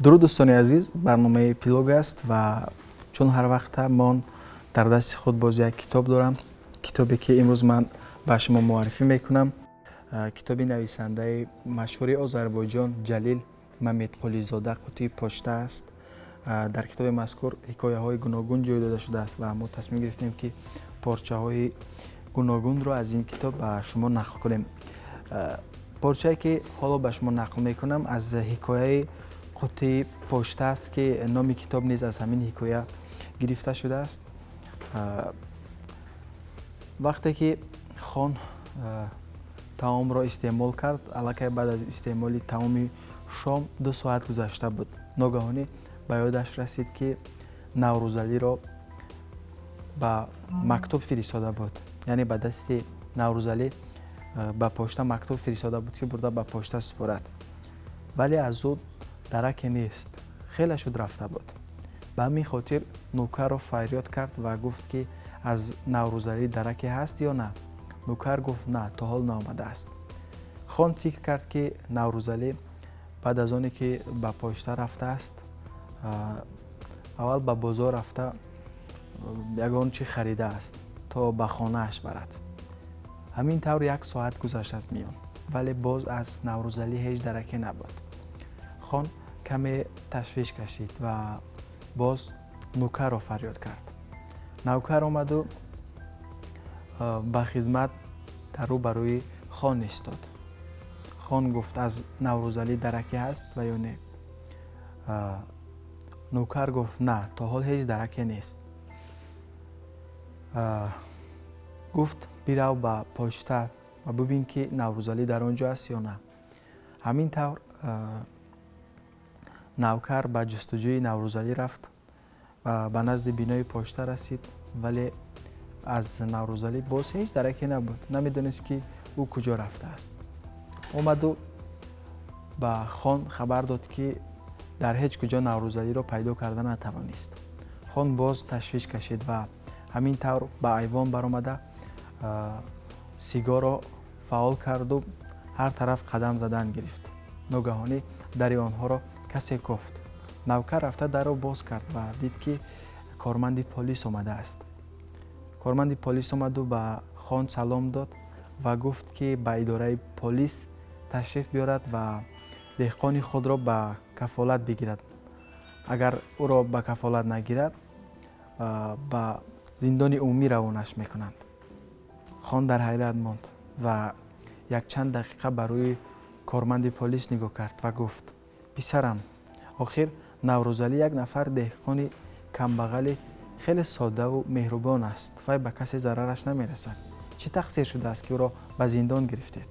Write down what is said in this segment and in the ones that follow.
Дуруд, дӯстони азиз, барномаи Эпилог аст ва чун ҳар вақта ман дар дасти худ боз як китоб дорам. Китобе ки имрӯз ман ба шумо муаррифӣ мекунам, китоби нависандаи машҳури Озарбойҷон Ҷалил Мамедқулизода «Қутии почта» аст. Дар китоби мазкур ҳикояҳои гуногун ҷой дода шудааст ва мо тасмим гирифтем, ки порчаҳои гуногунро аз ин китоб ба шумо нақл кунем. Порчае ки ҳоло ба шумо нақл мекунам, аз ҳикояи «Қутии почта» аст, ки номи китоб низ аз ҳамин ҳикоя гирифта шудааст. Вақте ки хон таомро истеъмол кард, аллакай баъд аз истеъмоли таоми шом 2 соат гузашта буд. Ногаҳонӣ ба ёдаш расид, ки Наврӯзалиро ба мактуб фиристода буд, яъне ба дасти Наврӯзалӣ ба почта мактуб фиристода буд, ки бурда ба почта супорад, вале аз ӯ дараке нест. Хеле шуд рафта буд. Ба ҳамин хотир нукарро фарёд кард ва гуфт, ки аз Наврӯзалӣ дараке ҳаст ё на. Нукар гуфт: «На, то ҳол наомадааст». Хон фикр кард, ки Наврӯзалӣ баъд аз оне ки ба почта рафтааст, аввал ба бозор рафта, ягон чӣ харидааст, то ба хонааш барад. Ҳамин тавр як соат гузашт аз миён, вале боз аз Наврӯзалӣ ҳеҷ дараке набуд. Хон каме ташвиш кашид ва боз нукарро фарёд кард. Навкар омаду ба хизмат дар рӯ ба рӯи хон истод. Хон гуфт: «Аз Наврӯзалӣ дараке ҳаст ва ё не?» Нукар гуфт: «На, то ҳол ҳеҷ дараке нест». Гуфт: «Бирав ба почта ва бубин, ки Наврӯзалӣ дар он ҷо аст ё на». Ҳамин тавр навкар ба ҷустуҷӯи Наврӯзалӣ рафт ва ба назди бинои почта расид, вале аз Наврӯзалӣ боз ҳеҷ дараке набуд. Намедонист, ки ӯ куҷо рафтааст. Омаду ба хон хабар дод, ки дар ҳеҷ куҷо Наврӯзалиро пайдо карда натавонист. Хон боз ташвиш кашид ва ҳамин тавр ба айвон баромада, сигорро фаъол карду ҳар тараф қадам задан гирифт. Ногаҳонӣ дари онҳоро касе кофт. Навкар рафта дарро боз кард ва дид, ки корманди полис омадааст. Корманди полис омаду ба хон салом дод ва гуфт, ки ба идораи полис ташриф биёрад ва деҳқони худро ба кафолат бигирад. Агар ӯро ба кафолат нагирад, ба зиндони умумӣ равонаш мекунанд. Хон дар ҳайрат монд ва якчанд дақиқа ба рӯи корманди полис нигоҳ кард ва гуфт: «Писарам, охир Наврӯзалӣ як нафар деҳқони камбағали хеле соддаву меҳрубон аст. Вай ба касе зарараш намерасад. Чӣ тақсир шудааст, ки ӯро ба зиндон гирифтед?»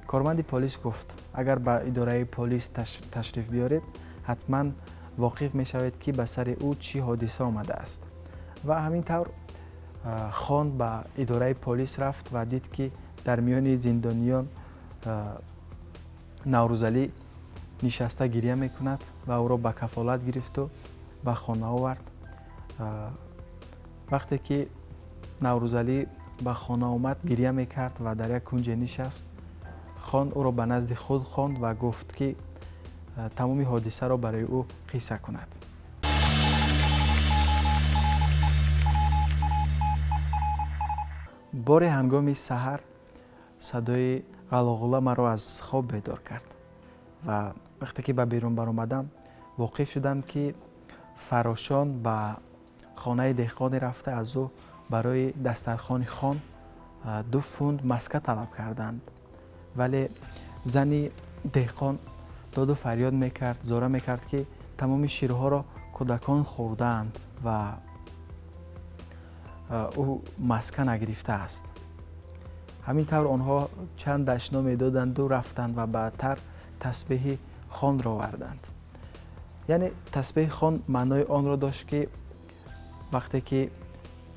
Корманди полис гуфт: «Агар ба идораи полис ташриф биёред, ҳатман воқиф мешавед, ки ба сари ӯ чӣ ҳодиса омадааст». Ва ҳамин тавр хон ба идораи полис рафт ва дид, ки дар миёни зиндониён Наврӯзалӣ нишаста гиря мекунад, ва ӯро ба кафолат гирифту ба хона овард. Вақте ки Наврӯзалӣ ба хона омад, гиря мекард ва дар як кунҷе нишаст. Хон ӯро ба назди худ хонд ва гуфт, ки тамоми ҳодисаро барои ӯ қисса кунад. Боре ҳангоми саҳар садои ғалоғула маро аз хоб бедор кард ва вақте ки ба берун баромадам, воқиф шудам, ки фарошон ба хонаи деҳқоне рафта, аз ӯ барои дастархони хон 2 фунт маска талаб карданд. Вале зани деҳқон доду фарёд мекард, зора мекард, ки тамоми ширҳоро кӯдакон хӯрдаанд ва ӯ маска нагирифтааст. Ҳамин тавр онҳо чанд дашно медоданду рафтанд ва баъдтар тасбеҳи хонро оварданд. Яъне тасбеҳи хон маънои онро дошт, ки вақте ки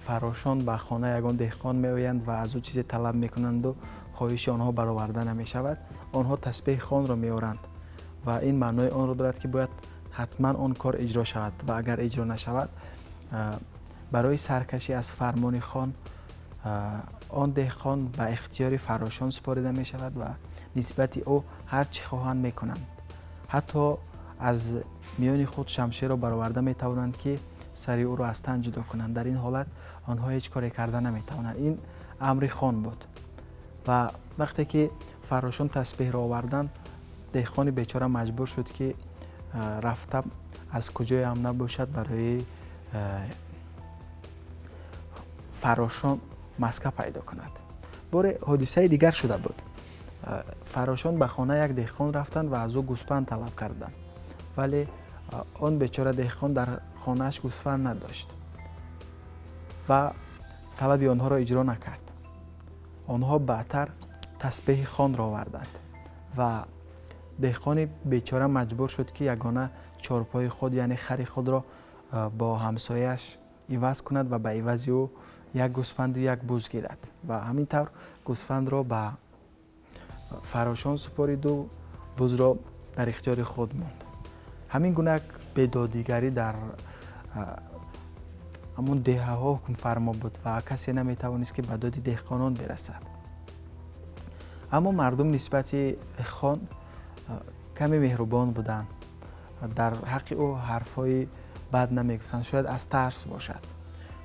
фарошон ба хона ягон деҳқон меоянд ва аз ӯ чизе талаб мекунанду хоҳиши онҳо бароварда намешавад, онҳо тасбеҳи хонро меоранд ва ин маънои онро дорад, ки бояд ҳатман он кор иҷро шавад ва агар иҷро нашавад, барои саркашӣ аз фармони хон он деҳқон ба ихтиёри фарошон супорида мешавад ва нисбати ӯ ҳар чӣ хоҳанд мекунанд, ҳатто аз миёни худ шамшерро бароварда метавонанд, ки сари ӯро аз тан ҷудо кунанд. Дар ин ҳолат онҳо ҳеҷ коре карда наметавонанд. Ин амри хон буд. Ва вақте ки фаррошон тасбеҳро оварданд, деҳқони бечора маҷбур шуд, ки рафта аз куҷоям набошад барои фаррошон маска пайдо кунад. Боре ҳодисаи дигар шуда буд. Фаррошон ба хона як деҳқон рафтанд ва аз ӯ гӯсфанд талаб карданд, вале он бечора деҳқон дар хонааш гӯсфанд надошт ва талаби онҳоро иҷро накард. Онҳо баъдтар тасбеҳи хонро оварданд ва деҳқони бечора маҷбур шуд, ки ягона чорпои худ, яъне хари худро бо ҳамсояаш иваз кунад ва ба ивази ӯ як гӯсфанду як буз гирад. Ва ҳамин тавр гӯсфандро ба фаррошон супориду бузро дар ихтиёри худ монд. Ҳамин гуна як бедодигарӣ дар ҳамон деҳаҳо ҳукмфармо буд ва касе наметавонист, ки ба доди деҳқонон бирасад. Аммо мардум нисбати хон каме меҳрубон буданд, дар ҳаққи ӯ ҳарфҳои бад намегуфтанд, шояд аз тарс бошад.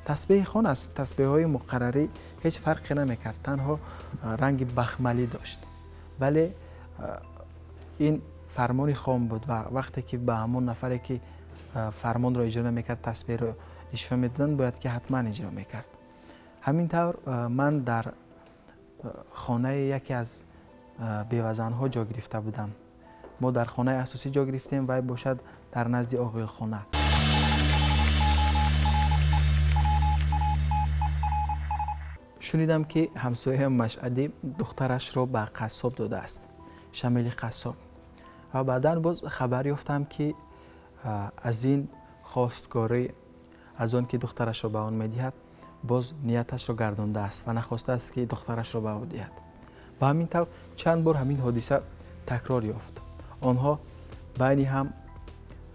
Тасбеҳи хон аз тасбеҳҳои муқаррарӣ ҳеҷ фарқе намекард, танҳо ранги бахмалӣ дошт. Вале ин фармони хон буд ва вақте ки ба ҳамон нафаре, ки фармонро иҷро намекард, тасбеҳро нишон медоданд, бояд ки ҳатман иҷро мекард. Ҳамин тавр ман дар хонаи яке аз бевазанҳо ҷо гирифта будам. Мо дар хонаи асосӣ ҷо гирифтем, вай бошад дар назди оғилхона. Шунидам, ки ҳамсояам Машъадӣ духтарашро ба қассоб додааст, Шамили қассоб. Ва баъдан боз хабар ёфтам, ки аз ин хостгорӣ, аз он ки духтарашро ба он медиҳад, боз нияташро гардондааст ва нахостааст, ки духтарашро ба ӯ диҳад. Ва ҳамин тавр чанд бор ҳамин ҳодиса такрор ёфт. Онҳо байни ҳам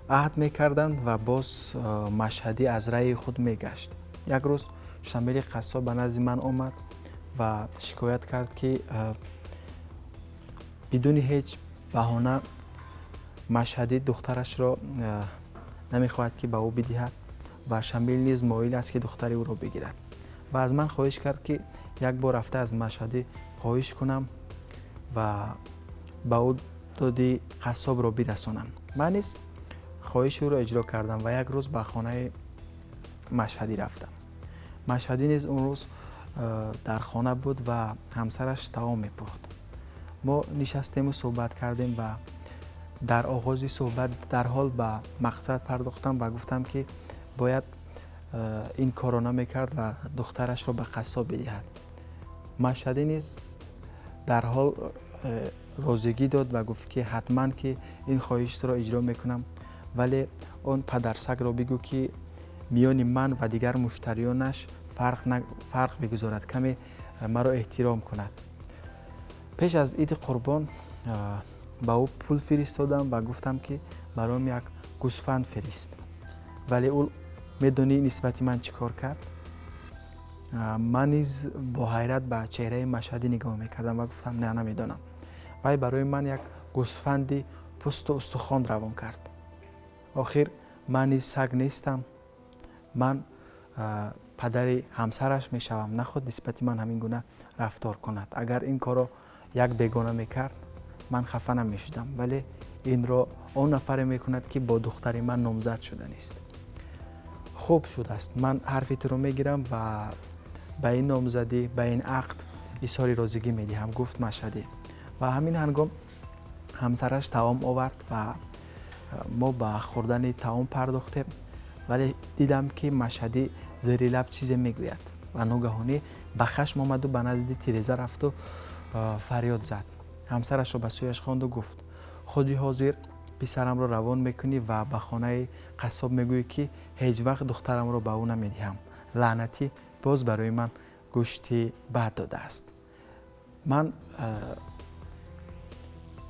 аҳд мекарданд ва боз Машҳадӣ аз раъи худ мегашт. Як рӯз Шамили қассоб ба назди ман омад ва шикоят кард, ки бидуни ҳеҷ баҳона Машҳадӣ духтарашро намехоҳад, ки ба ӯ бидиҳад ва Шамил низ моил аст, ки духтари ӯро бигирад. Ва аз ман хоҳиш кард, ки як бор рафта аз Машҳадӣ хоҳиш кунам ва ба ӯ доди қассобро бирасонам. Ман низ хоҳиши ӯро иҷро кардам ва як рӯз ба хонаи Машҳадӣ рафтам. Машҳадӣ низ он рӯз дар хона буд ва ҳамсараш таом мепухт. Мо нишастему суҳбат кардем ва дар оғози суҳбат дарҳол ба мақсад пардохтам ва гуфтам, ки бояд ин корро намекард ва духтарашро ба қассоб бидиҳад. Машҳадӣ низ дарҳол розигӣ дод ва гуфт, ки ҳатман ки ин хоҳишро иҷро мекунам, вале он падарсагро бигӯ, ки миёни ман ва дигар муштариёнаш фарқ бигузорад, каме маро эҳтиром кунад. Пеш аз иди қурбон ба ӯ пул фиристодам ва гуфтам, ки бароям як гӯсфанд фирист. Вале ӯ медонӣ нисбати ман чӣ кор кард? Ман низ бо ҳайрат ба чеҳраи Машҳадӣ нигоҳ мекардам ва гуфтам: не, намедонам. Вай барои ман як гӯсфанди пӯсту устухон равон кард. Охир ман низ саг нестам, ман падари ҳамсараш мешавам, наход нисбати ман ҳамин гуна рафтор кунад. Агар ин корро як бегона мекард, ман хафа намешудам, вале инро он нафаре мекунад, ки бо духтари ман номзад шуданист. Хуб шудааст, ман ҳарфи туро мегирам ва ба ин номзадӣ, ба ин ақд изҳори розигӣ медиҳам, гуфт Машҳадӣ. Ва ҳамин ҳангом ҳамсараш таом овард ва мо ба хӯрдани таом пардохтем, вале дидам, ки Машҳадӣ зери лаб чизе мегӯяд ва ногаҳонӣ ба хашм омаду ба назди тиреза рафту фарёд зад. Ҳамсарашро ба сӯяш хонду гуфт: худи ҳозир писарамро равон мекунӣ ва ба хонаи қассоб мегӯӣ, ки ҳеҷ вақт духтарамро ба ӯ намедиҳам. Лаънатӣ боз барои ман гӯшти бад додааст. Ман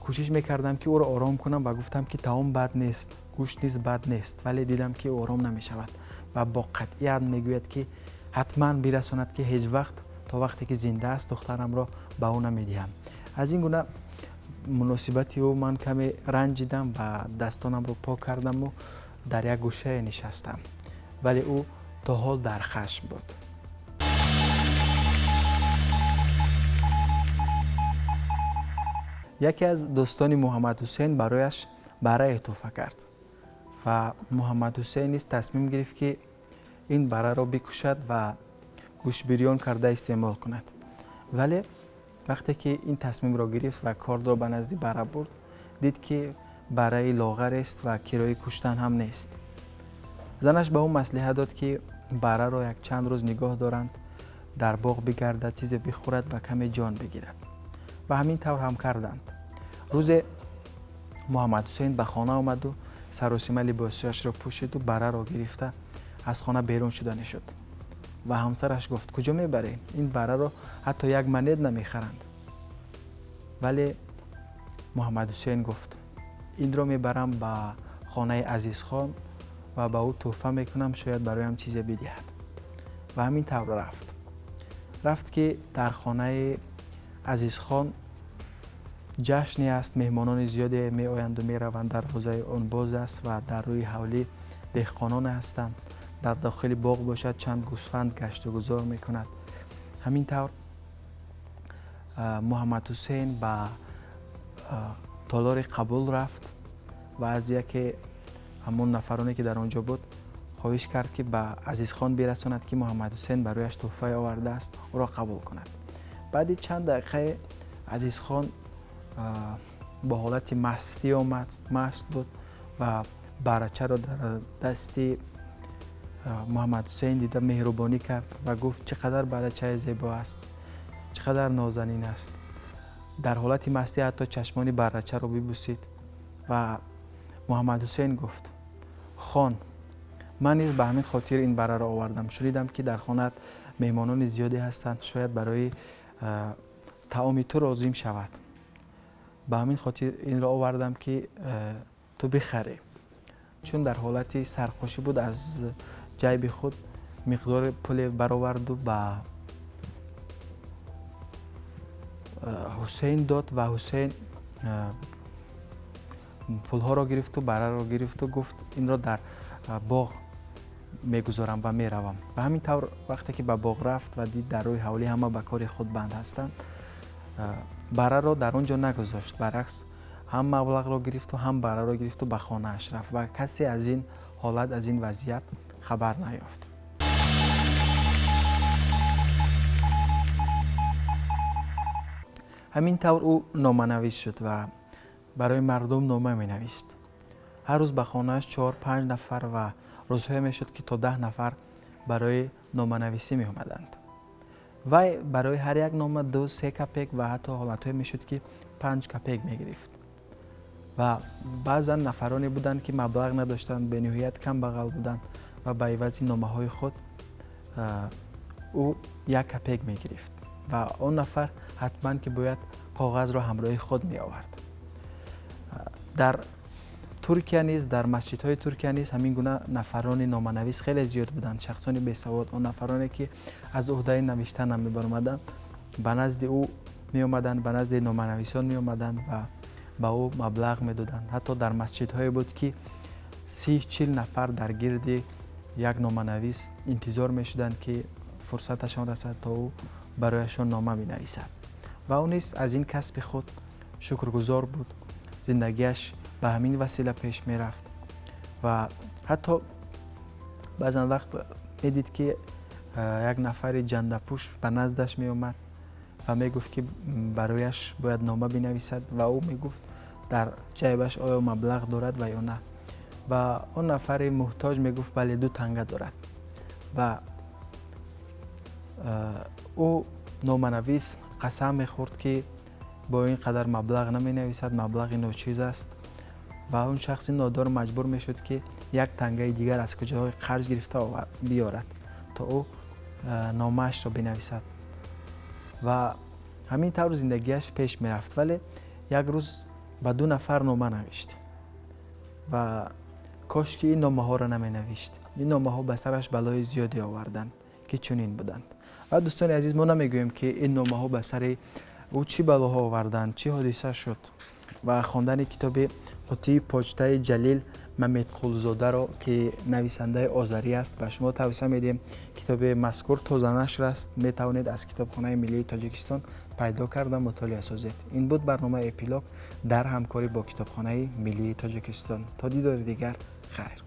кӯшиш мекардам, ки ӯро ором кунам ва гуфтам, ки таом бад нест, гӯшт низ бад нест, вале дидам, ки ӯ ором намешавад ва бо қатъият мегӯяд, ки ҳатман бирасонад, ки ҳеҷ вақт то вақте ки зинда аст духтарамро ба ӯ намедиҳам. Аз ин гуна Муносибати ӯ ман каме ранҷидам ва дастонамро пок кардаму дар як гӯшае нишастам, вале ӯ то ҳол дар хашм буд. Яке аз дӯстони Муҳаммадҳусейн барояш баррае тӯҳфа кард ва Муҳаммадҳусейн низ тасмим гирифт, ки ин барраро бикушад ва гӯштбирён карда истеъмол кунад. Вале вақте ки ин тасмимро гирифт ва кордро ба назди барра бурд, дид, ки барраи лоғарест ва кирои куштан ҳам нест. Занаш ба ӯ маслиҳат дод, ки барраро якчанд рӯз нигоҳ доранд, дар боғ бигардад, чизе бихӯрад ва каме ҷон бигирад. Ва ҳамин тавр ҳам карданд. Рӯзе Муҳаммадҳусейн ба хона омаду саросима либосҳояшро пӯшиду барраро гирифта аз хона берун шуданӣ шуд. Ва ҳамсараш гуфт: куҷо мебарӣ? Ин барраро ҳатто як монет намехаранд. Вале Муҳаммадҳусейн гуфт: инро мебарам ба хонаи Азизхон ва ба ӯ тӯҳфа мекунам, шояд бароям чизе бидиҳад. Ва ҳамин тавр рафт. Рафт, ки дар хонаи Азизхон ҷашне аст, меҳмонони зиёде меоянду мераванд, дарвозаи он боз аст ва дар рӯи ҳавлӣ деҳқононе ҳастанд. Дар дохили боғ бошад чанд гӯсфанд гаштугузор мекунад. Ҳамин тавр Муҳаммадҳусейн ба толори қабул рафт ва аз яке ҳамон нафароне, ки дар он ҷо буд, хоҳиш кард, ки ба Азизхон бирасонад, ки Муҳаммадҳусейн барояш тӯҳфае овардааст, ӯро қабул кунад. Баъди чанд дақиқае Азизхон бо ҳолати мастӣ омад, маст буд ва баррачаро дар дасти Муҳаммадҳусейн дида меҳрубонӣ кард ва гуфт: чӣ қадар баррачаи зебо аст, чӣ қадар нозанин аст. Дар ҳолати мастӣ ҳатто чашмони баррачаро бибусид ва Муҳаммадҳусейн гуфт: хон, ман низ ба ҳамин хотир ин барраро овардам. Шунидам, ки дар хонаат меҳмонони зиёде ҳастанд, шояд барои таоми ту лозим шавад. Ба ҳамин хотир инро овардам, ки ту бихарӣ. Чун дар ҳолати сархӯшӣ буд, аз ҷайби худ миқдори пуле бароварду ба Ҳусейн дод ва Ҳусейн пулҳоро гирифту барраро гирифту гуфт: инро дар боғ мегузорам ва меравам. Ба ҳамин тавр вақте ки ба боғ рафт ва дид дар рӯи ҳавлӣ ҳама ба кори худ банд ҳастанд, барраро дар он ҷо нагузошт, баръакс ҳам маблағро гирифту ҳам барраро гирифту ба хонааш рафт ва касе аз ин ҳолат, аз ин вазъият хабар наёфт. Ҳамин тавр ӯ номанавис шуд ва барои мардум нома менавишт. Ҳар рӯз ба хонааш 4-5 нафар ва рӯзҳое мешуд, ки то 10 нафар барои номанависӣ меомаданд. Вай барои ҳар як нома 2-3 капек ва ҳатто ҳолатҳое мешуд, ки 5 капек мегирифт. Ва баъзан нафароне буданд, ки маблағ надоштанд, бениҳоят камбағал буданд ва ба ивази номаҳои худ ӯ 1 капек мегирифт ва он нафар ҳатман ки бояд коғазро ҳамроҳи худ меовард. Дар Туркия низ, дар масҷидҳои Туркия низ ҳамин гуна нафарони номанавис хеле зиёд буданд, шахсони бесавод, он нафароне, ки аз уҳдаи навиштан намебаромаданд, ба назди ӯ меомаданд, ба назди номанависон меомаданд ва ба ӯ маблағ медоданд. Ҳатто дар масҷидҳое буд, ки 30-40 нафар дар гирди як номанавис интизор мешуданд, ки фурсаташон расад, то ӯ барояшон нома бинависад. Ва ӯ низ аз ин касби худ шукргузор буд. Зиндагиаш ба ҳамин васила пеш мерафт ва ҳатто баъзан вақт медид, ки як нафари ҷандапӯш ба наздаш меомад ва мегуфт, ки барояш бояд нома бинависад ва ӯ мегуфт, дар ҷайбаш оё маблағ дорад ва ё на. Ва он нафари муҳтоҷ мегуфт: бале, 2 танга дорад. Ва ӯ номанавис қасам мехӯрд, ки бо ин қадар маблағ наменависад, маблағи ночиз аст. Ва он шахси нодор маҷбур мешуд, ки як тангаи дигар аз куҷоҳои қарз гирифта биёрад, то ӯ номаашро бинависад. Ва ҳамин тавр зиндагиаш пеш мерафт. Вале як рӯз ба 2 нафар нома навишт ва кош ки ин номаҳоро наменавишт. Ин номаҳо ба сараш балои зиёде оварданд, ки чунин буданд. Ва дӯстони азиз, мо намегӯем, ки ин номаҳо ба сари Ӯ чӣ балоҳо оварданд, чӣ ҳодиса шуд? Ва хондани китоби «Қуттии почтаи» Ҷалил Мамедқулзодаро, ки нависандаи озарӣ аст, ба шумо тавсия медиҳем. Китоби мазкур тозанашр аст, метавонед аз Китобхонаи миллии Тоҷикистон пайдо карда мутолиа созед. Ин буд барномаи «Эпилог» дар ҳамкорӣ бо Китобхонаи миллии Тоҷикистон. То дидори дигар, хайр.